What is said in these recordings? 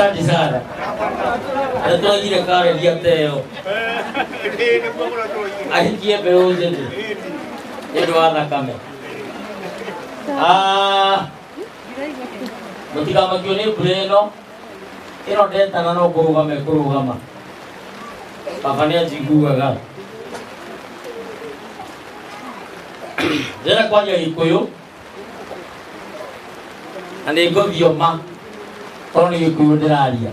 Asante sana. Na tũraigire kareria teo. Ahikie mbeũ njĩthĩ nĩ ũndũ wa thakame. Ah, mũtikamakio nĩ mbura ĩno ĩno ndetana no kũrũgama ĩkũrũgama. Baba nĩ anjiguaga. Ndĩrenda kwaria Gĩkũyũ na nĩ ngũthioma tondũ nĩ Gĩkũyũ ndĩraria.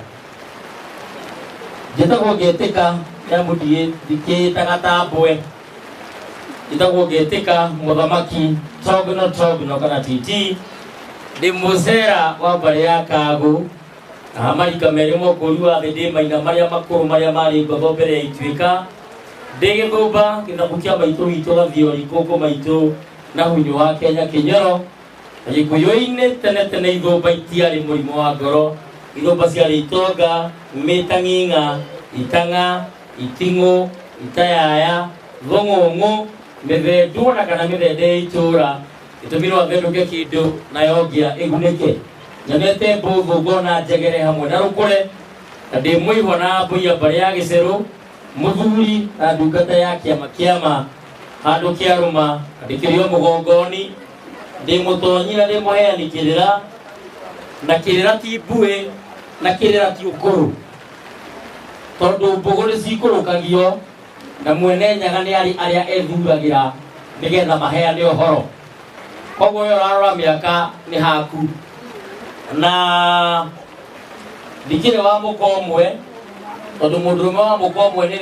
Njĩtagwo Ngĩtĩka nĩamu ndikĩĩtaga ta mbwe. Njĩtagwo Ngĩtĩka mũthamaki Togno Togno kana TT. Ndĩ mũcera wa mbarĩ ya Kagũ na marika merĩ mokũri wa thĩ, ndĩ maina marĩa makũrũ marĩa marĩ ngotho mbere ya ituĩka, ndĩ gĩthũmba gĩthabu kĩa maitũ witũ gathiori kũngũ maitũ na hunyũ wa Kenya kĩnyoro. Na Gĩkũyũ-inĩ tene tene ithũmba itiarĩ mũrimũ wa ngoro, ithũmba ciarĩ itonga, mĩtang'ing'a, itang'a, iting'ũ, itayaya, thũng'ũng'ũ, mĩthendu ona kana mĩthende ya itũũra. Gĩtũmi no athendũke kĩndũ nayo ngĩa ĩgunĩke. Nyonete mbũthũ ngona njegere hamwe na rũkũre, na ndĩ mũihwa na mbũiya mbarĩ ya gĩcerũ, mũthuri na ndungata ya kĩama kĩama handũ kĩarũma, na ndĩkĩrĩ o mũgongoni, ndĩ mũtonyi na ndĩ mũheani kĩrĩra, na kĩrĩra ti mbuĩ na kĩrĩra ti ũkũrũ, tondũ mbũgũ nĩ cikũrũkagio na mwene nyaga nĩ arĩ arĩa ethuragĩra nĩgetha maheane ũhoro. Koguo we ũrarora mĩaka nĩ haku, na ndikĩrĩ wa mũka ũmwe, tondũ mũndũrũme wa mũka ũmwe nĩ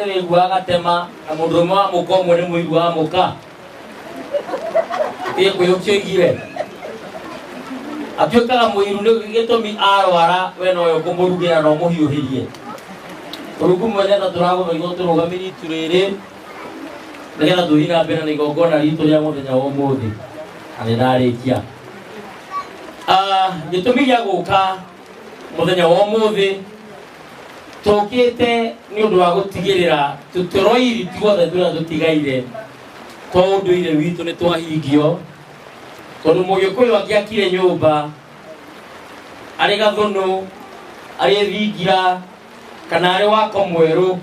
rĩgua gatema, na mũndũrũme wa mũka ũmwe nĩ mũigua wa mũka. Gĩkũyũ kĩoigire atuĩkaga mũiru nĩ gĩtũmi arwara, we nowe ũkũmũrugĩra na ũmũhiũhĩrie. Ũrungu mwene tha tũragũthaitha ũtũrũgamĩrie itu rĩrĩ nĩgetha tũthiĩ na mbere na igongona ritũ rĩa mũthenya wa ũmũthĩ. Na nĩ ndarĩkia. Gĩtũmi gĩa gũka mũthenya wa ũmũthĩ, tũkĩte nĩ ũndũ wa gũtigĩrĩra tũtũroiri tuothe tũrĩa tũtigaire twa ũndũire witũ nĩ twahingio, tondũ Mũgĩkũyũ angĩakire nyũmba arĩ gathũnũ, arĩ thingira, kana arĩ wako mwerũ,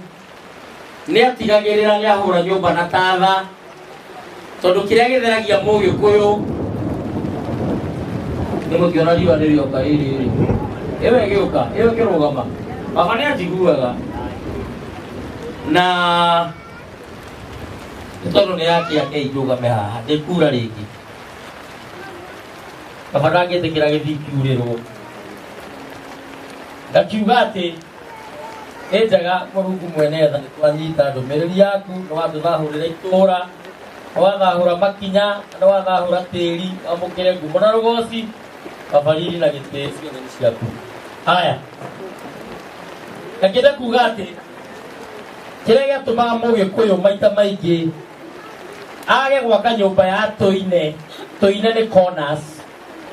nĩ atigagĩrĩra nĩ ahũra nyũmba na tatha, tondũ kĩrĩa gĩtheragia Mũgĩkũyũ nĩ mũtiona riũa nĩ rĩoka rĩrĩ rĩ ĩyo ĩgĩũka ĩyo ĩkĩrũgama. Baba nĩ anjiguaga na nĩ tondũ nĩ yake yake ndũgame haha ndĩkura rĩngĩ. Baba ndangĩtĩkĩra gĩthiĩ kiurĩrwo. Ndakiuga atĩ nĩ njega. Mũrungu mwene tha, nĩ twanyita ndũmĩrĩri yaku, nĩ watũthahũrĩra itũũra, nĩ wathahũra makinya, nĩ wathahũra tĩri. Wamũkĩre ngumo na rũgoci, Baba. Riri na gĩtĩo ciothe nĩ ciaku. Haya, ngĩenda kuga atĩ kĩrĩa gĩatũmaga Mũgĩkũyũ maita maingĩ age gwaka nyũmba ya tũine, tũine nĩ corners,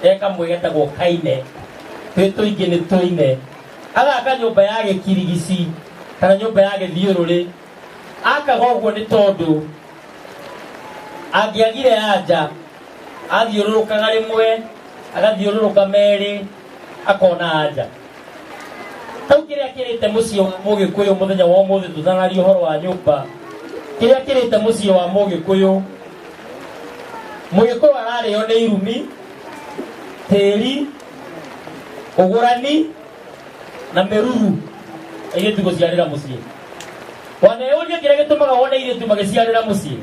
e kamwe getagwo kaine, twĩ tũingĩ nĩ tũine, agaka nyũmba ya gĩkirigici kana nyũmba ya gĩthiũrũrĩ. Akaga ũguo nĩ tondũ angĩagire anja athiũrũrũkaga rĩmwe, agathiũrũrũka merĩ, akona anja. Kau kĩrĩa kĩrĩte mũciĩ wa Mũgĩkũyũ mũthenya wa ũmũthĩ, tũtanaria ũhoro wa nyũmba, kĩrĩa kĩrĩte mũciĩ wa Mũgĩkũyũ, Mũgĩkũyũ ararĩo nĩ irumi, tĩri, ũgũrani na mĩruru. Airĩtu gũciarĩra mũciĩ, waneyũria kĩrĩa gĩtũmaga wone airĩtu magĩciarĩra mũciĩ?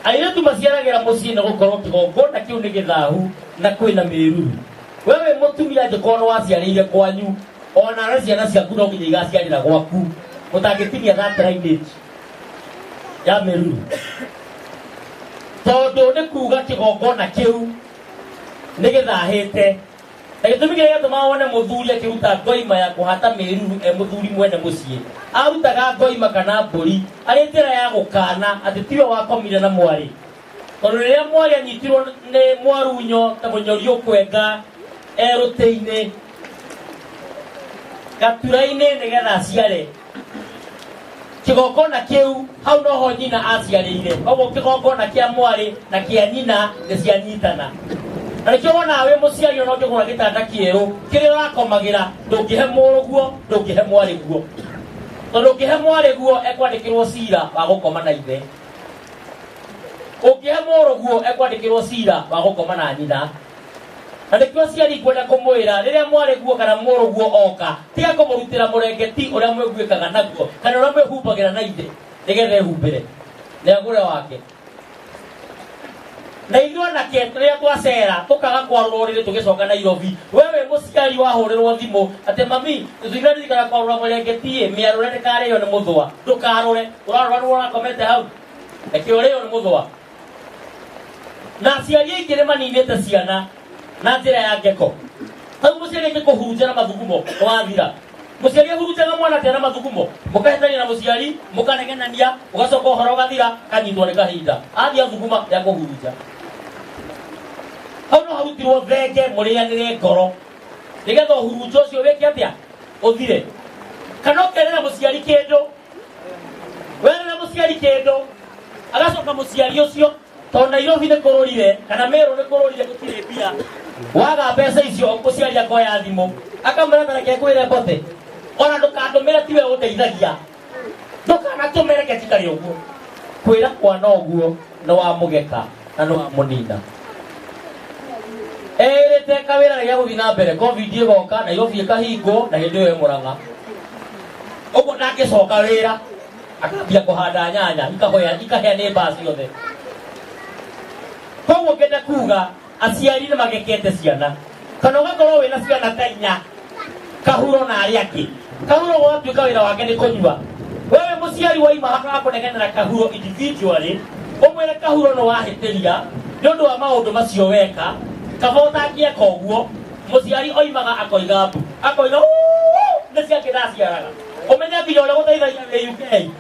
Airĩtu maciaragĩra mũciĩ nĩ gũkorwo kĩgongona kĩu nĩ gĩthahu na kwĩna mĩruru. We wĩ mũtumia, angĩkorwo nĩ waciarĩire kwanyu, ona na ciana ciaku no nginya igaciarĩra gwaku, mũtangĩtinia that lineage ya mĩruru, tondũ nĩ kuga kĩgongona kĩu nĩ gĩthahĩte. Na gĩtũmi kĩrĩa gĩatũmaga wone mũthuri akĩruta ngoima ya kũhata mĩruru, e mũthuri mwene mũciĩ arutaga ngoima kana mbũri arĩ njĩra ya gũkana atĩ tiwe wakomire na mwarĩ, tondũ rĩrĩa mwarĩ anyitirwo nĩ mwarunyo ta mũnyori ũkwenga erũtĩ-inĩ gatura-inĩ nĩgetha aciare, kĩgongona kĩu hau noho nyina aciarĩire. Koguo kĩgongona kĩa mwarĩ na kĩa nyina nĩ cianyitana. Na nĩkĩo wonaga wĩ mũciari ona ũngĩgũra gĩtanda kĩerũ kĩrĩa ũrakomagĩra, ndũngĩhe mũrũguo, ndũngĩhe mwarĩguo, tondũ ũngĩhe mwarĩguo ekwandĩkĩrwo cira wa gũkoma na ithe, ũngĩhe mũrũguo ekwandĩkĩrwo cira wa gũkoma na nyina. Na nĩkĩo aciari ngwenda kũmwĩra, rĩrĩa mwarĩguo kana mũrũguo oka, tiga kũmũrutĩra mũrengeti ũrĩa mwĩguĩkaga naguo kana ũrĩa mwĩhumbagĩra na ithe, nĩgetha ehumbĩre nĩ agũre wake. Na ithuĩ anake rĩrĩa twacera tũkaga kwarũrwo rĩrĩ tũgĩcoka Nairobi, we wĩ mũciari wahũrĩrwo thimũ atĩ mami tũtinaririkana kwarũra mũrengeti ĩ, mĩarũre ndĩkarĩo nĩ mũthũa, ndũkarũre, ũrarũra nĩwe ũrakomete hau, reke ũrĩo nĩ mũthũa. Na aciari aingĩ nĩ maninĩte ciana na njĩra ya ngeko. Hau mũciari angĩkũhurunja na mathugumo nĩwathira. Mũciari ahurunjaga mwana atĩa na mathugumo? Mũkahĩtania na mũciari, mũkanegenania, ũgacoka ũhoro ũgathira, kanyitwo nĩ kahinda, athiĩ athuguma ya kũhurunja. Hau no harutirwo thenge mũrĩanĩre ngoro, nĩgetha ũhurunjo ũcio wĩke atĩa? Ũthire. Kana ũkerĩra mũciari kĩndũ, werĩra mũciari kĩndũ, agacoka mũciari ũcio tondũ Nairobi nĩ kũrũrire kana Meru nĩ kũrũrire, gũtirĩ mbia, waga mbeca icio mũciari akoya thimũ akamwĩra ta reke ngwĩre mbote, ona ndũkandũmĩre, tiwe ũndeithagia, ndũkanatũmĩre, reke njikare ũguo. Kwĩra mwana ũguo nĩ wamũgeka na nĩ wamũnina. Erĩte kawĩra nĩ gĩa gũthiĩ na mbere, Covid ĩgoka, Nairobi ĩkahingwo, na hĩndĩ ĩyo ĩ Mũrang'a ũguo ndangĩcoka wĩra, akambia kũhanda nyanya ikahoya ikahĩa nĩ mbaa ciothe. Koguo ngenda kuga aciari nĩ magekete ciana, kana ũgakorwo wĩna ciana ta inya, kahuro na arĩa angĩ. Kahuro gwatuĩka wĩra wake nĩ kũnyua. Wewe mũciari waima handũ ha kũnegenera kahuro individually, ũmwĩre kahuro nĩ wahĩtĩria nĩ ũndũ wa maũndũ macio weka, kaba ũtangĩeka ũguo. Mũciari oimaga akoiga mbu, akoiga "Ũũ, nĩ ciake ndaciaraga." Ũmenye nginya ũrĩa gũteithagia wĩ UK,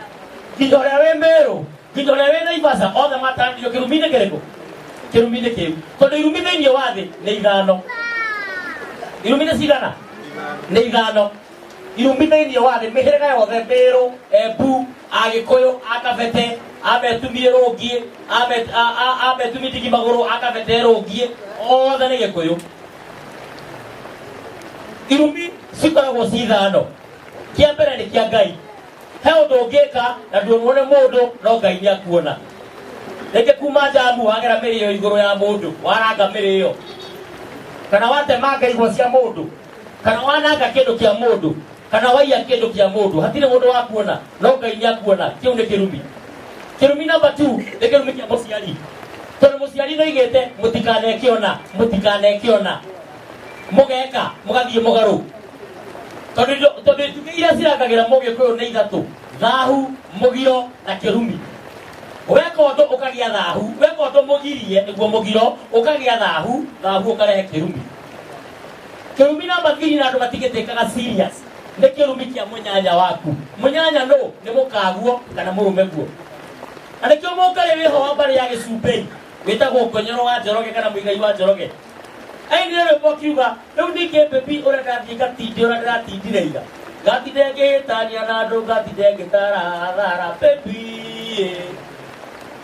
nginya ũrĩa wĩ Meru, nginya ũrĩa wĩ Naivasha, othe matandirio kĩrumi-inĩ kĩrĩkũ? Kĩrumi-inĩ kĩu. Tondũ irumi thĩinĩ wa thĩ nĩ ithano. Irumi nĩ cigana? Nĩ ithano. Irumi thĩinĩ wa thĩ, mĩhĩrĩga yothe, Meru, Embu, Agĩkũyũ, Akabete, Ametumie Rũngiĩ, Ametumie Ndigi Magũrũ, Akabete Rũngiĩ, othe nĩ Gĩkũyũ. Irumi cikoragwo ci ithano. Kĩa mbere nĩ kĩa Ngai. He ũndũ ũngĩka na nduonwo nĩ mũndũ, no Ngai nĩ akuona. Rĩngĩ kuma njamu wagera mĩrĩo igũrũ ya mũndũ, waranga mĩrĩo, kana watemanga igwa cia mũndũ, kana wananga kĩndũ kĩa mũndũ, kana waiya kĩndũ kĩa mũndũ, hatirĩ mũndũ wakuona, no Ngai nĩ akuona. Kĩu nĩ kĩrumi. Kĩrumi namba 2 nĩ kĩrumi kĩa mũciari, tondũ mũciari nĩoigĩte mũtikaneke ona, mũtikaneke ona, mũgeka mũgathiĩ mũgarũ. Tondũ itugĩ iria cirangagĩra mũgĩkũyũ nĩ ithatũ: thahu, mũgiro na kĩrumi. Weka ũndũ ũkagĩa thahu, weka ũndũ mũgirie nĩguo mũgiro, ũkagĩa thahu, thahu ũkarehe kĩrumi. Kĩrumi namba 3, na andũ matigĩtĩkaga serious, nĩ kĩrumi kĩa mũnyanya waku. Mũnyanya nũ? Nĩ mũkaguo kana mũrũmeguo. Na nĩkĩo mũngarĩ wĩho wa mbarĩ ya gĩcumbĩi wĩtagwo Ngonyoro wa Njoroge kana Mũigai wa Njoroge ainire rwĩmbo akiuga, rĩu ningĩ bebi ũrĩa ndathiĩ ngatinde ũrĩa ndĩratindire ira, ngatinde ngĩhĩtania na andũ, ngatinde ngĩtarathara bebi.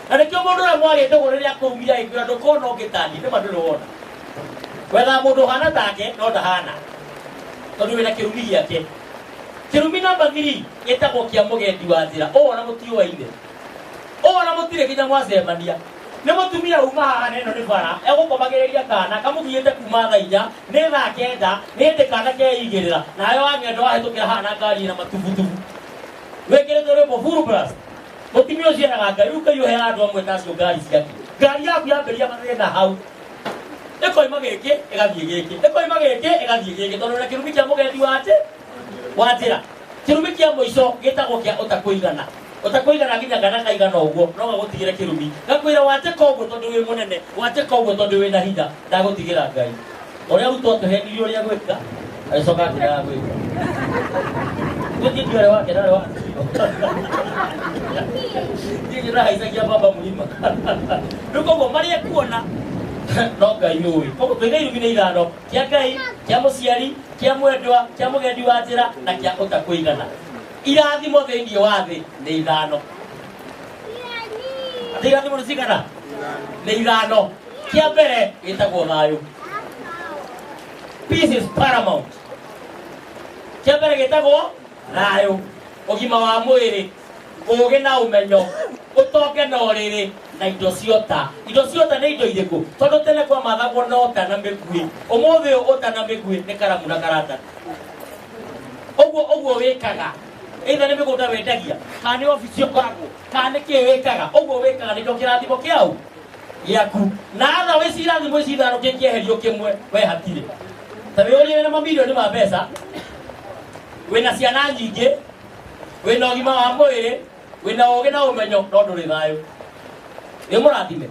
Na nĩkĩo mũndũ ũrĩa mwarĩ ndũgũ rĩrĩa akũrumire agĩkwĩra ndũkona ũngĩtani, nĩma ndũrĩ wona. Wethaga mũndũ ũhana take no ndahana, tondũ wĩna kĩrumi gĩake. Kĩrumi namba 3 gĩtagwo kĩa mũgendi wa njĩra. Ũũ ona mũtiũaine, ũũ ona mũtirĩ nginya mwacemania, nĩ mũtumia uma haha na ĩno nĩ bara egũkomagĩrĩria kana kamũgiĩte kuma thaa 4, nĩ thaa 9, nĩ hĩndĩ kana keigĩrĩra, nawe wa ng'endo wahĩtũkĩra haha na ngari ĩna matubutubu wĩkĩrĩte rwĩmbo full blast. Mũtumia ũcio eraga Ngai, rĩu Ngai ũheaga andũ amwe ta acio ngari ciake, ngari yaku yambĩrĩria mathĩna hau, ĩkoima gĩkĩ ĩgathiĩ gĩkĩ, ĩkoima gĩkĩ ĩgathiĩ gĩkĩ, tondũ na kĩrumi kĩa mũgendi wa njĩra. Kĩrumi kĩa mũico gĩtagwo kĩa ũtakũigana. Ũtakũigana nginya kana kaigana ũguo no gagũtigĩre kĩrumi, gakwĩra wanjĩka ũguo tondũ wĩ mũnene, wanjĩka ũguo tondũ wĩna hinya, ndagũtigĩra Ngai. Ũrĩa Ruto atũhenirie ũrĩa gwĩka, agĩcoka akĩrega gwĩka. Gũthiĩ ndiũrĩ wake ndarĩ wa niĩ ndĩrahaicagia baba mũrima. Rĩu koguo marĩa kuona no Ngai ũĩ. Koguo twĩna irumi nĩ ithano: kĩa Ngai, kĩa mũciari, kĩa mwendwa, kĩa mũgendi wa njĩra na kĩa ũtakũigana. Irathimo thĩinĩ wa thĩ nĩ ithano. Atĩ irathimo nĩ cigana? Nĩ ithano. Kĩa mbere gĩtagwo thayũ. Peace is paramount. Kĩa mbere gĩtagwo thayũ, ũgima wa mwĩrĩ, ũũgĩ na ũmenyo, ũtonge na ũrĩrĩ na indo ciota. Indo ciota nĩ indo irĩkũ? Tondũ tene kwamathagwo na ũta na mĩguĩ, ũmũthĩ ũyũ ũta na mĩguĩ nĩ karamu na karatathi. Ũguo ũguo wĩkaga, either nĩ mĩgũnda wendagia, kana nĩ obici ũkoragwo, kana nĩ kĩĩ wĩkaga, ũguo wĩkaga nĩkĩo kĩrathimo kĩau gĩaku. Na otherwise irathimo ici ithano kĩngĩeherio kĩmwe, we hatirĩ. Ta wĩyũrie wĩna mamirioni ma mbeca, wĩna ciana nyingĩ, wĩna ũgima wa mwĩrĩ, wĩna ũũgĩ na ũmenyo, no ndũrĩ thayũ. Wĩ mũrathime.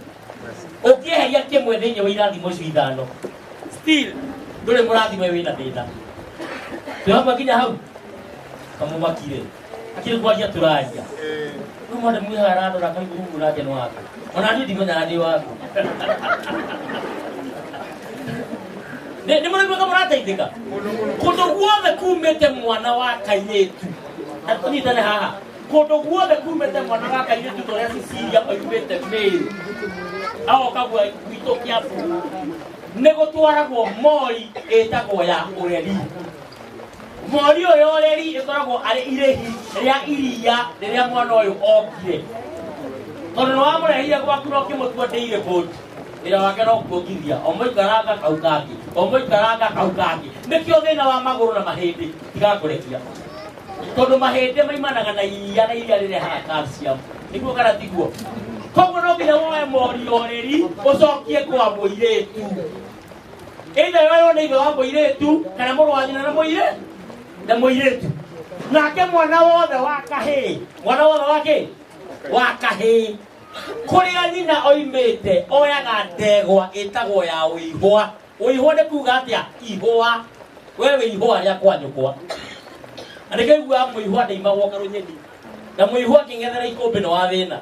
Ũngĩeheria kĩmwe thĩinĩ wa irathimo icio ithano, still ndũrĩ mũrathime, wĩna thĩna. Twĩ hamwe nginya hau? Kamũmakire. Akĩrĩ kwaria tũraria. Rĩu mwende mwĩ haha arandora kaiguru ũguo nake nĩ waku. Ona niĩ ndimenyaga ndĩ waku. Nĩ mũraigua mũrateithĩka? Kũndũ guothe kumĩte mwana wa kairĩtu. Na tũnyitane haha. Kũndũ guothe kumĩte mwana wa kairĩtu ta ũrĩa Cecilia oimĩte Meru. Agoka gwitũ Kiambu. Nĩ gũtwaragwo mori ĩtagwo ya ũreri. Mori ũyũ ũreri ĩkoragwo arĩ irĩhi rĩa iria rĩrĩa mwana ũyũ okire. Tondũ nĩ wamũrehire gwaku na ũkĩmũtua ndĩire boat. Wĩra wake no kuongithia, o mũikaranga kau kangĩ, o mũikaranga kau kangĩ. Nĩkĩo thĩna wa magũrũ na mahĩndĩ tigakũrekia. Tondũ mahĩndĩ maimanaga na iria na iria rĩrehaga calcium. Nĩguo kana tiguo? Koguo no nginya woe mori ũrĩri ũcokie kwa mũirĩtu. Either yoywo nĩ ithe wa mũirĩtu kana mũrũ wa nyina na mũirĩtu na mũirĩtu. Nake mwana wothe wa kahĩĩ, mwana wothe wa kĩ? Wa kahĩĩ. Kũrĩa nyina oimĩte oyaga ndegwa ĩtagwo ya ũihũa. Ũihũa nĩ kuga atĩa? Ihũa. We wĩ ihũa rĩa kwa nyũkwa. Na nĩkĩo iguaga mũihũa ndaimagwo karũnyeni. Na mũihũa akĩng'ethera ikũmbĩ nĩ wa thĩna.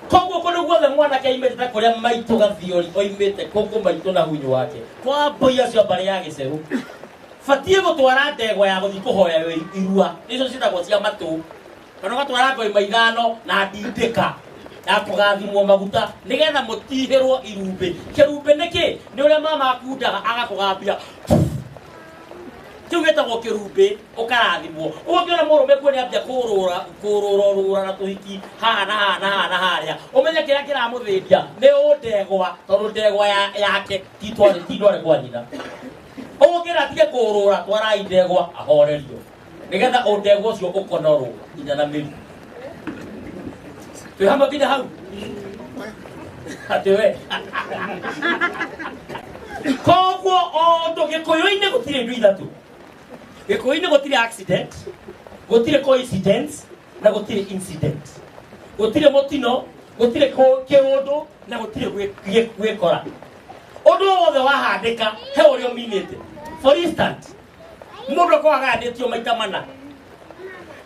Koguo kũndũ guothe mwanake aimĩte ta kũrĩa maitũ Gathiori oimĩte kũngũ maitũ na hunyu wake. Kwa mbũi acio mbarĩ ya gĩcerũ. Batiĩ gũtwara ndegwa ya gũthiĩ kũhoya irua. Nĩcio ciĩtagwo cia matũ. Kana ũgatwara ngoima ithano na ndindĩka ya kũgathimwo maguta nĩgetha mũtihĩrwo irumbĩ. Kĩrumbĩ nĩ kĩ? Nĩ ũrĩa mama akundaga agakũgambia. Kĩu gĩtagwo kĩrumbĩ, ũkarathimwo. Ũguo ũngĩona mũrũme kuo nĩambia kũrũra, kũrũrorũra na tũhiki haha na haha na haha na harĩa, ũmenye kĩrĩa kĩramũthĩnja nĩ ũndegwa, tondũ ndegwa yake ti ndware kwa nyina. Ũguo ũngĩra atige kũrũra, twarai ndegwa ahorerio, nĩgetha ũndegwa ũcio ũkonorwo nginya na mĩri. Twĩ hamwe nginya hau? Atĩ we. Koguo o ũndũ Gĩkũyũ-inĩ gũtirĩ indo ithatũ. Gĩkũyũ-inĩ gũtirĩ accident, gũtirĩ coincidence na gũtirĩ incident. Gũtirĩ mũtino, gũtirĩ kĩũndũ na gũtirĩ gwĩkora. Ũndũ o wothe wahandĩka he ũrĩa ũminĩte. For instance, mũndũ akoragwo agayanĩtio maita mana.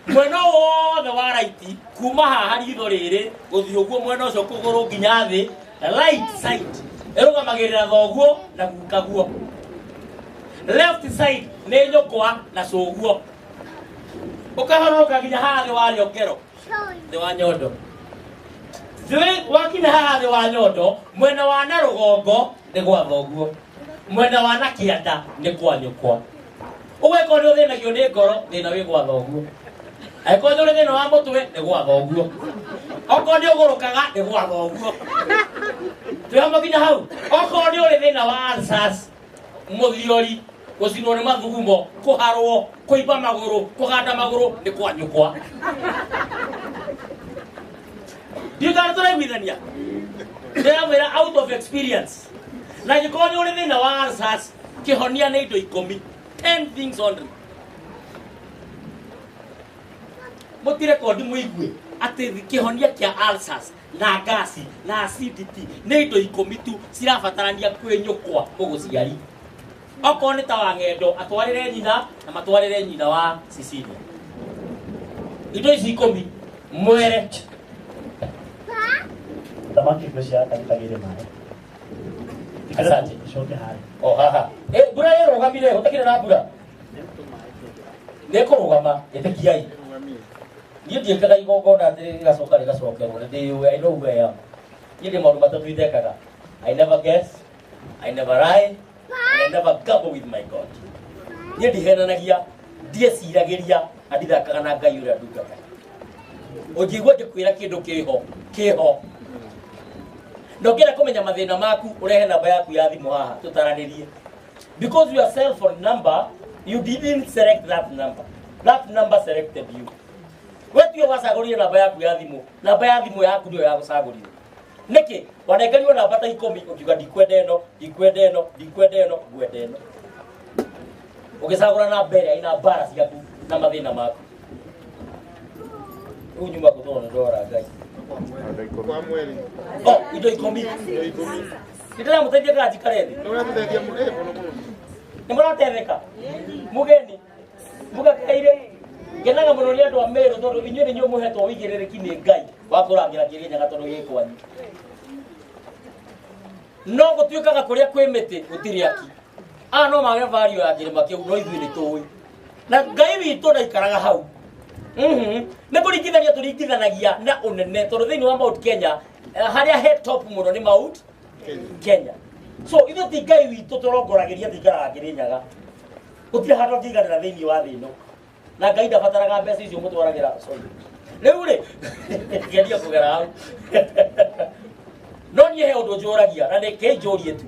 Mwena wothe wa right kuma haha ritho rĩrĩ gũthiĩ ũguo mwena ũcio kũgũrũ nginya thĩ, right side ĩrũgamagĩrĩra thoguo na gukaguo. Left side nĩ nyũkwa na cũguo. Ũkaharũrũka nginya haha thĩ wa rĩongero, thĩ wa nyondo. Thĩ wakinya haha thĩ wa nyondo, mwena wa na rũgongo nĩ gwa thoguo, mwena wa na kĩanda nĩ kwa nyũkwa. Ũguo angĩkorwo nĩ ũthĩnagio nĩ ngoro, thĩna wĩ gwa thoguo. Angĩkorwo nĩ ũrĩ thĩna wa mũtwe, nĩ gwa thoguo. Okorwo nĩ ũgũrũkaga, nĩ gwa thoguo. Twĩ hamwe nginya hau? Okorwo nĩ ũrĩ thĩna wa ulcers, mũthiori, gũcinwo nĩ mathugumo, kũharwo, kũimba magũrũ, kũganda magũrũ, nĩ kwa nyũkwa. Ndiũĩ kana tũraiguithania. Ndĩramwĩra out of experience. Na angĩkorwo nĩ ũrĩ thĩna wa ulcers, kĩhonia nĩ indo ikũmi. 10 things only. Mũtirekondi mũigue atĩ kĩhonia kĩa ulcers na gasi na acidity nĩ indo ikũmi tu cirabatarania kwĩ nyũkwa mũgũciari. Okorwo nĩ ta wa ng'endo atwarĩre nyina na matwarĩre nyina wa Cecilia. Indo ici ikũmi mwere. Thamaki ngwĩciria ndagĩtagĩre maĩ. Asante. Ũcoke harĩa. O haha. Mbura ĩrũgamire, gũtakĩrĩ na mbura. Nĩ ĩkũrũgama, ĩtĩkiai. Niĩ ndiĩkaga igongona atĩ rĩgacoka rĩgacokerwo, nĩ ndĩyũĩ, I know who I am. Niĩ ndĩ maũndũ matatũ itekaga. I never guess, I never lie, I never gamble with my God. Niĩ ndihenanagia, ndieciragĩria na ndithakaga na Ngai ũrĩa ndungataga. Ũngĩigua ngĩkwĩra kĩndũ kĩho, kĩho. Na ũngĩenda kũmenya mathĩna maku, ũrehe namba yaku ya thimũ haha tũtaranĩrie. Because your cell phone number, you didn't select that number. That number selected you. We tiwe wacagũrire namba yaku ya thimũ, namba ya thimũ yaku nĩyo yagũcagũrire. Nĩkĩ? Wanengerirwo namba ta 10 ũkiuga ndikwenda ĩno, ndikwenda ĩno, ndikwenda ĩno, ngwenda ĩno. Ũgĩcagũra namba ĩrĩa ĩna mbara ciaku na mathĩna maku. Rĩu nyuma kũ tondũ nĩndora Ngai. Kwa mweri. Oh, indo 10. Indo 10. Nĩndĩramũteithia kana njikare thĩ? Nĩ ũratũteithia mũno, mũno mũno. Nĩ mũrateithĩka? Mũgeni? Mũgakeire? Ngenaga mũno nĩ andũ a Meru tondũ inyuĩ nĩ inyuĩ mũhetwo ũigĩrĩrĩki nĩ Ngai wa kũrangĩra Kĩrĩnyaga tondũ gĩ kwanyu. No gũtuĩkaga kũrĩa kwĩ mĩtĩ gũtirĩ aki. Aya no mage value ya kĩrĩma kĩu no ithuĩ nĩ tũĩ. Na Ngai witũ ndaikaraga hau. Nĩ kũringithania tũringithanagia na ũnene tondũ thĩinĩ wa Mount Kenya harĩa he top mũno nĩ Mount Kenya. So ithuĩ ti Ngai witũ tũrongoragĩria tũikaraga Kĩrĩnyaga. Gũtirĩ handũ angĩiganĩra thĩinĩ wa thĩ ĩno. Na Ngai ndabataraga mbeca icio mũtwaragĩra sorry. Rĩu rĩ ngeria kũgera hau. No niĩ he ũndũ njũragia na nĩ kĩnjũrie tu.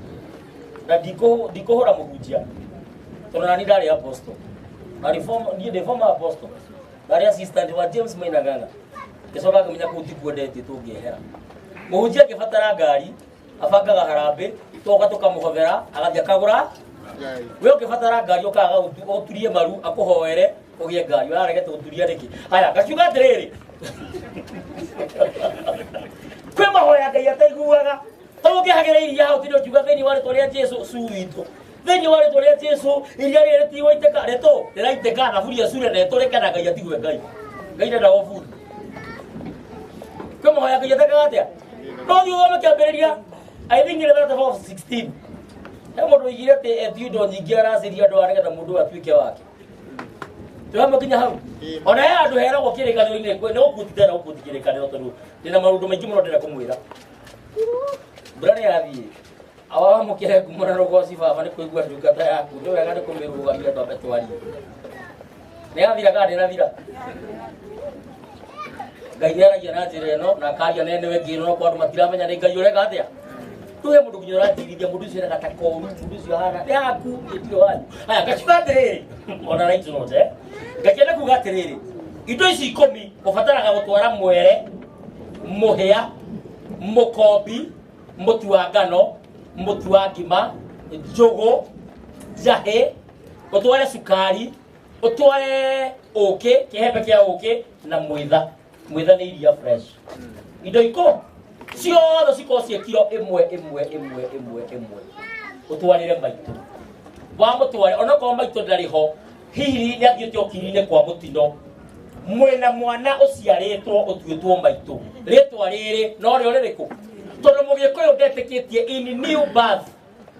Na ndikũhũra mũhunjia. Tondũ nani ndarĩ apostle. Na reform niĩ ndĩ former apostle. Ndarĩ assistant wa James Maina Ng'ang'a. Ngĩcoka ngĩmenya kũu tikuendetie tũngĩehera. Mũhunjia akĩbatara ngari, abangaga harambĩ, tũgoka tũkamũhothera, agathiĩ akagũra. We ũkĩbatara ngari ũkaga ũturie maru akũhoere ũgĩe ngari, ũraregete gũturia nĩkĩ? Haya, ngakiuga atĩrĩrĩ. Kwĩ mahoya Ngai ataiguaga. Tondũ ũngĩhagĩra iria hau tinde ũkiuga thĩinĩ wa rĩtwa rĩa Jesũ cu witũ. Thĩinĩ wa rĩtwa rĩa Jesũ iria rĩrĩ rĩtigũitĩka, rĩtũ rĩraitĩka thaburia cure na ĩtũrĩke na Ngai atigue Ngai. Ngai ndendaga ũbundi. Kwĩ mahoya Ngai atekaga atĩa? No thiĩ ũthome kĩambĩrĩria, I think nĩ 34:16. He mũndũ oigire atĩ etio indo nyingĩ aracĩria andũ aya nĩgetha mũndũ ũyũ atuĩke wake. Twĩ kinya hau. Ona he handũ heragwo kĩrĩkanĩro-inĩ, nĩ gũkuti tena gũkuti kĩrĩkanĩro tondũ ndĩna maũndũ maingĩ mũno ndĩrenda kũmwĩra. Mbura nĩ yathiĩ. Awamũkĩre ngumo na rũgoci baba nĩ kũigua ndungata yaku. Nĩ wega nĩ kũmĩrũgamia twambe twarie. Nĩ yathira kana ndĩnathira? Ngai nĩ aragia na njĩra ĩno na akaria na ĩno ĩngĩ no kwa andũ matiramenya nĩ Ngai ũreka atĩa. Rĩu he mũndũ nginya ũranjirithia mũndũ ũcio erega ta koru, mũndũ ũcio ahana nĩ haku, niĩ ndirĩ wanyu. Haya, ngakiuga atĩrĩrĩ, ona right note, eh? Ngakĩenda kuga atĩrĩrĩ, indo ici 10 ũbataraga gũtwara mwere, mũhĩa, mũkombi, mũtu wa ngano, mũtu wa ngima, njũgũ, njahĩ, ũtware cukari, ũtware ũkĩ, kĩhembe kĩa ũkĩ na mwĩtha. Mwĩtha nĩ iria fresh. Indo 10 ciothe cikorwo ciĩ kiro 1 1 1 1 1. Ũtwarĩre maitũ. Wamũtware onokorwo maitũ ndarĩ ho, hihi nĩ athiĩte ũkiri-inĩ kwa mũtino. Mwĩna mwana ũciarĩtwo ũtuĩtwo maitũ. Rĩtwa rĩrĩ no rĩo rĩrĩkũ? Tondũ mũgĩkũyũ ndetĩkĩtie in new birth.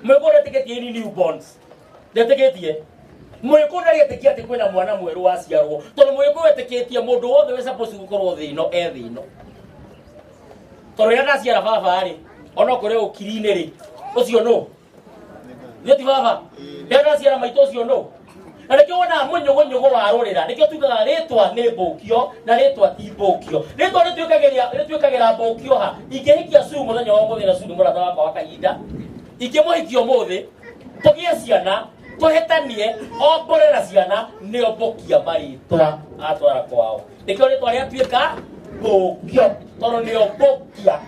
Mũgĩkũyũ ndetĩkĩtie in new borns. Ndetĩkĩtie. Mũgĩkũyũ ndarĩtĩkia atĩ kwĩna mwana mwerũ waciarwo. Tondũ mũgĩkũyũ etĩkĩtie mũndũ wothe wĩ supposed gũkorwo thĩ ĩno e thĩ ĩno. Tondũ rĩrĩa ndaciara baba rĩ, onokorwo e ũkiri-inĩ rĩ, ũcio nũ? Nĩ ti baba? Rĩrĩa ndaciara maitũ ũcio nũ? Na nĩkĩo wonaga mũnyũgũnyũgũ wa rũrĩra, nĩkĩo tugaga rĩtwa nĩ mbũkio na rĩtwa ti mbũkio. Rĩtwa rĩtuĩkagĩra mbũkio ha? Ingĩhikia Sue mũthenya wa ũmũthĩ na Sue nĩ mũrata wakwa wa kahinda. Ingĩmũhikia ũmũthĩ, tũgĩe ciana, tũhĩtanie, ombũre na ciana, nĩo mbũkia marĩtwa atwara kwao. Nĩkĩo rĩtwa rĩatuĩka mbũkio, tondũ nĩo mbũkia.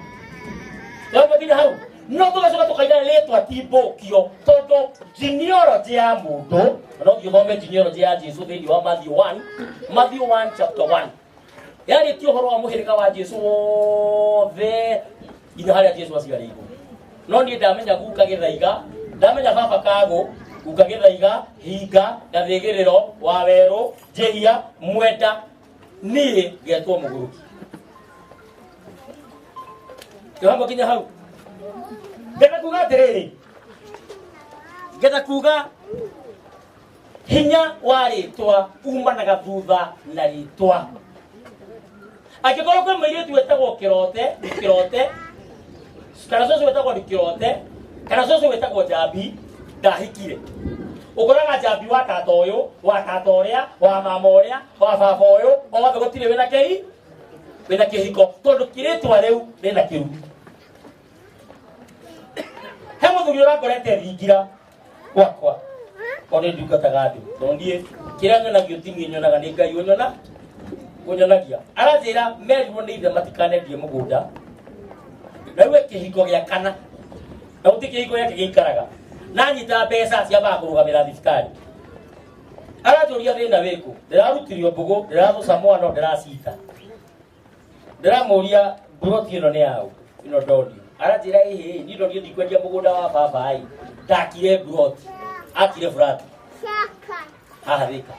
Rĩu nginya hau. No tũgacoka tũkaiga rĩtwa ti mbũkio, tondũ genealogy ya mũndũ, no thiĩ ũthome genealogy ya Jesũ thĩinĩ wa Matthew 1, Matthew 1 chapter 1. Yarĩtie ũhoro wa mũhĩrĩga wa Jesũ wothe nginya harĩa Jesũ aciarĩirwo. No niĩ ndamenya guka Gĩthaiga, ndamenya baba Kagũ, guka Gĩthaiga, Hinga, Gathĩgĩrĩro, Wawerũ, Njĩhia, Mwenda, niĩ ngetwo Mũgũrũki. Kĩhambo kinya hau. Ngenda kuga atĩrĩrĩ, ngenda kuga hinya wa rĩtwa umanaga thutha na rĩtwa. Angĩkorwo kwĩ mũirĩtu wĩtagwo Kĩrote, Kĩrote, kana cũcũ wĩtagwo Kĩrote, kana cũcũ wĩtagwo Njambi, Ndahikire. Ũkoraga njambi wa tata ũyũ, wa tata ũrĩa, wa mama ũrĩa, wa baba ũyũ, othe gũtirĩ wĩna kĩhi, wĩna kĩhiko, tondũ kĩrĩtwa rĩu rĩna kĩrumi. He mũthuri ũrangorete thingira gwakwa, o nĩ ndungataga andũ, tondũ niĩ kĩrĩa nyonagio ti niĩ nyonaga, nĩ Ngai ũnyona ũnyonagia. Aranjĩra merirwo nĩ ithe matikanendie mũgũnda, na rĩu e kĩhiko gĩa kana, na gũtirĩ kĩhiko gĩake gĩikaraga, na anyita mbeca ciambaga kũrũgamĩra thibitarĩ. Aranjũria thĩna wĩkũ, ndĩrarutirio mbũgũ, ndĩrathũca mwana, ndĩracita. Ndĩramũria mburoti ĩno nĩ yaũ, ĩno ndonio. Aranjĩra ĩhĩ, niĩ ndonio ndikwendia mũgũnda wa baba ĩ, ndakire mburoti, akire burati haha Thika.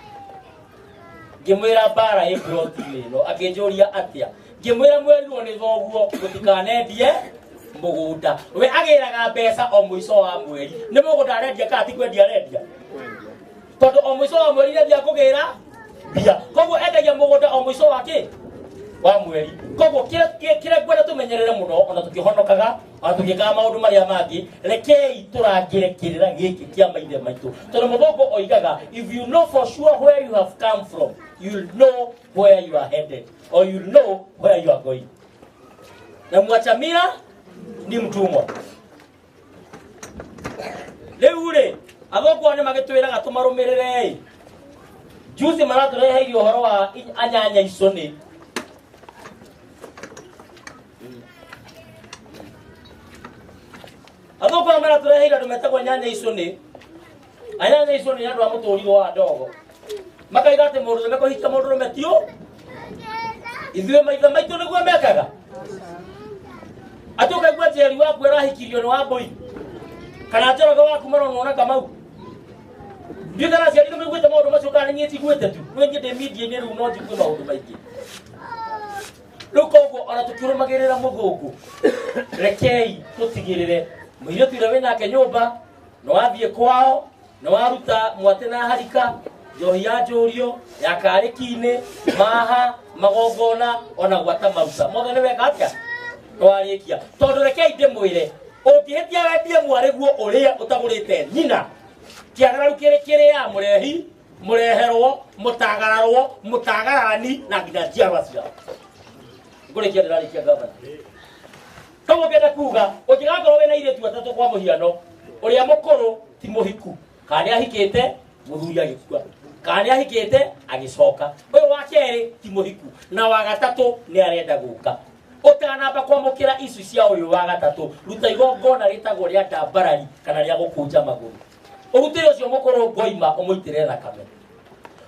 Ngĩmwĩra mbara ĩ mburoti ĩno, akĩnjũria atĩa, ngĩmwĩra mwerirwo nĩ thoguo mũtikanendie mũgũnda. We agĩraga mbeca o mũico wa mweri, nĩ mũgũnda arendia kana ti kwendia arendia? Tondũ o mũico wa mweri nĩathiaga kũgĩra mbia, koguo endagia mũgũnda o mũico wa kĩ wa mweri. Koguo kĩrĩa ngwenda tũmenyerere mũno, ona tũkĩhonokaga, ona tũgĩkaga maũndũ marĩa mangĩ, rekei tũrangĩre kĩrĩra gĩkĩ kĩa maithe maitũ, tondũ mũthũngũ oigaga if you know for sure where you have come from, you'll know where you are headed, or you'll know where you are going. Na mwacha mila ni mtumwa. Rĩu rĩ, athũngũ aya nĩ magĩtwĩraga tũmarũmĩrĩre ĩ. Juzi maratũreheire ũhoro wa anyanya icũnĩ. Athũngũ aya maratũreheire andũ metagwo anyanya icũnĩ. Anyanya icũnĩ nĩ andũ a mũtũrĩre wa ndogo. Makaiga atĩ mũndũrũme kũhikia mũndũrũme ti ũ. Ithuĩ maithe maitũ nĩguo mekaga. Atĩ ũkaigua Njeri waku arahikirio nĩ Wambũi, kana Njoroge waku maronwo na Kamau. Ndiũĩ kana aciari nĩ maiguĩte maũndũ macio kana nĩ niĩ njiguĩte tu. Nĩ niĩ ndĩ media-inĩ rĩu no njigue maũndũ maingĩ. Rĩu koguo ona tũkĩrũmagĩrĩra mũthũngũ, rekei tũtigĩrĩre mũirĩtu ũrĩa wĩnake nyũmba nĩ wathiĩ kwao, nĩ waruta mwatĩ na harika, njohi ya njũrio, ya karĩki-inĩ, maha, magongona, ona gwata maruta. Mothe nĩ weka atĩa? Nĩwarĩkia. Tondũ rekei ndĩmwĩre, ũngĩhĩtia wendie mwarĩguo ũrĩa ũtagũrĩte nyina, kĩagararu kĩrĩ kĩrĩa mũrehi, mũreherwo, mũtagararwo, mũtagararani na nginya njiarwa ciao. Ngũrĩkia ndĩrarĩkia gavana. Koguo ngenda kuga, ũngĩgakorwo wĩna airĩtu atatũ kwa mũhiano, ũrĩa mũkũrũ ti mũhiku, kana nĩ ahikĩte mũthuri agĩkua, kana nĩ ahikĩte agĩcoka, ũyũ wa kerĩ ti mũhiku, na wa gatatũ nĩ arenda gũka. Ũtanamba kwamũkĩra ici cia ũyũ wa gatatũ, ruta igongona rĩtagwo rĩa ndambarari kana rĩa gũkũnja magũrũ. Ũrutĩre ũcio mũkũrũ ngoima ũmũitĩre thakame.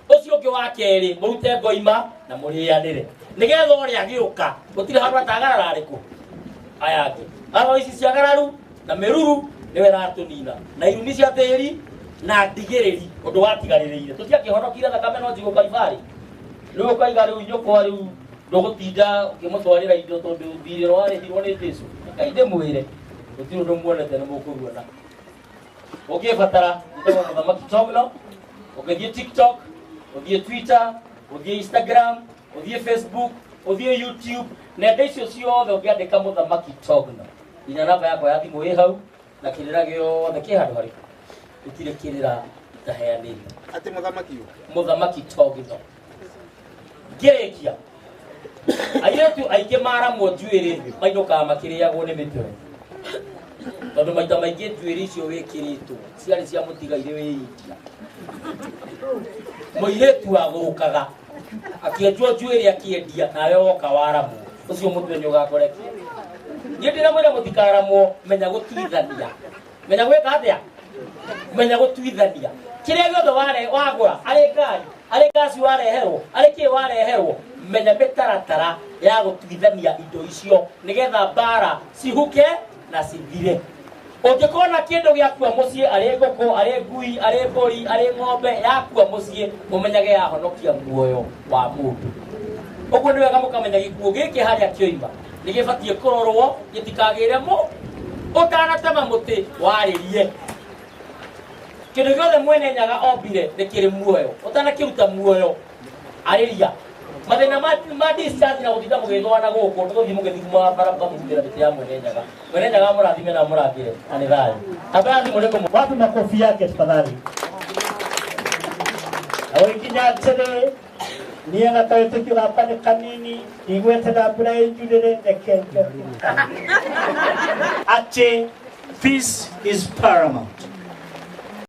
Ũcio ũngĩ wa kerĩ mũrute ngoima na mũrĩanĩre, nĩgetha ũrĩa agĩũka gũtirĩ handũ atagarara arĩkũ aya angĩ. Aho ici ciagararu na mĩruru nĩwe ĩratũnina, na irumi cia tĩri na ndigĩrĩri ũndũ watigarĩrĩire. Tũtiakĩhonokire thakame no njigũ kaibarĩ. Rĩu ũkaiga rĩu nyũkwa rĩu ndũgũtinda ũkĩmũtwarĩra indo tondũ thirĩ warĩhirwo nĩ Jesũ. Ngai ndĩmwĩre gũtirĩ ũndũ muonete nĩ mũkũruona. Ũngĩbatara njĩtagwo Mũthamaki Togno, ũngĩthiĩ TikTok, ũthiĩ Twitter, ũthiĩ Instagram, ũthiĩ Facebook, ũthiĩ YouTube, nenda icio ciothe ũngĩandĩka Mũthamaki Togno, nginya namba yakwa ya thimũ ĩ hau, na kĩrĩra gĩothe kĩ handũ harĩkũ. Gũtirĩ kĩrĩra itaheanĩte. Atĩ mũthamaki ũ? Mũthamaki Togno. Ngĩrĩkia, airĩtu aingĩ maramwo njuĩrĩ mainũkaga makĩrĩagwo nĩ mĩtwe, tondũ maita maingĩ njuĩrĩ icio wĩkĩrĩtwo ciarĩ cia mũtigairĩ wĩ India. Mũirĩtu agũrũkaga akĩenjwo njuĩrĩ akĩendia, nawe woka waramwo, ũcio mũtwe nĩ ũgakorekia. Niĩ ndĩramwĩra mũtikaramwo, menya gũtuithania. Menya gwĩka atĩa? Menya gũtuithania. Kĩrĩa gĩothe wagũra, arĩ ngari, arĩ ngaci wareherwo, arĩ kĩ wareherwo, menya mĩtaratara ya gũtuithania indo icio nĩgetha mbara cihuke na cithire. Ũngĩkona kĩndũ gĩakua mũciĩ, arĩ ngũkũ, arĩ ngui, arĩ mbũri, arĩ ng'ombe, yakua mũciĩ, mũmenyage yahonokia muoyo wa mũndũ. Ũguo nĩ wega mũkamenya gĩkuũ gĩkĩ harĩa kĩoima nĩ gĩbatiĩ kũrorwo gĩtikagĩre mũ. Ũtanatema mũtĩ warĩrie. Kĩndũ gĩothe mwene nyaga ombire nĩ kĩrĩ muoyo. Ũtanakĩruta muoyo, arĩria. Mathĩna ma discharge na gũtinda mũgĩthwana gũkũ tũgũthiĩ mũgĩthugumaga bara mũgathuguthĩra mĩtĩ ya Mwene Nyaga. Mwene Nyaga mũrathime na mũrangĩre na nĩ thayũ. Namba ya thimũ nĩ kũmũ. Wapi makofi yake tafadhali? Na ũgĩkinya atĩrĩ, niĩ na kawĩtĩkio gakwa nĩ kanini, ndigwetera mbura ĩnjurĩre, reke njoke. Atĩ peace is paramount.